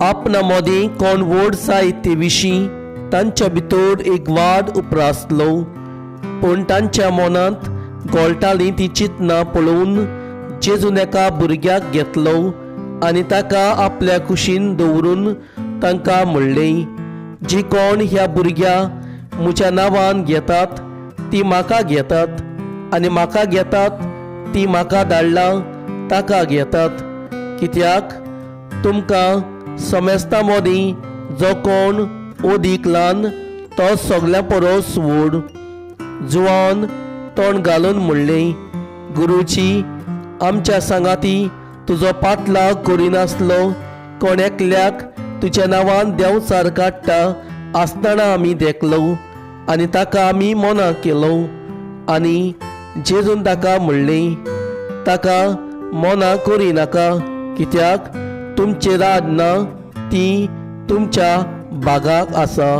आपणा मदीं कोण व्हड जायत ते विशीं तांच्या भितर एक वाद उप्रासलो. पूण तांच्या मनांत गोळटालीं ती चिंतनां पळोवन जेजून एका भुरग्याक घेतलो आनी ताका आपल्या कुशीन दवरून तांकां म्हणलें, जी कोण ह्या भुरग्या म्हज्या नांवान घेतात ती म्हाका घेतात आनी म्हाका घेतात ती म्हाका धाडला ताका घेतात. कित्याक तुमकां समेस्तां मदीं जो कोण अदीक ल्हान तो सगल्यां परस व्हड. जुवान तोंड घालून म्हणलें, गुरुजी, आमच्या सांगाती तुजो पाटलाव करिनासलो कोण एकल्याक तुज्या नांवान देंवचार काडटा आसतना आमी देखलो आनी ताका आमी मना केलो. आनी जेजून ताका म्हणलें, ताका मना करिनाका, कित्याक तुमचें राज ना ती तुमच्या भागाक आसा.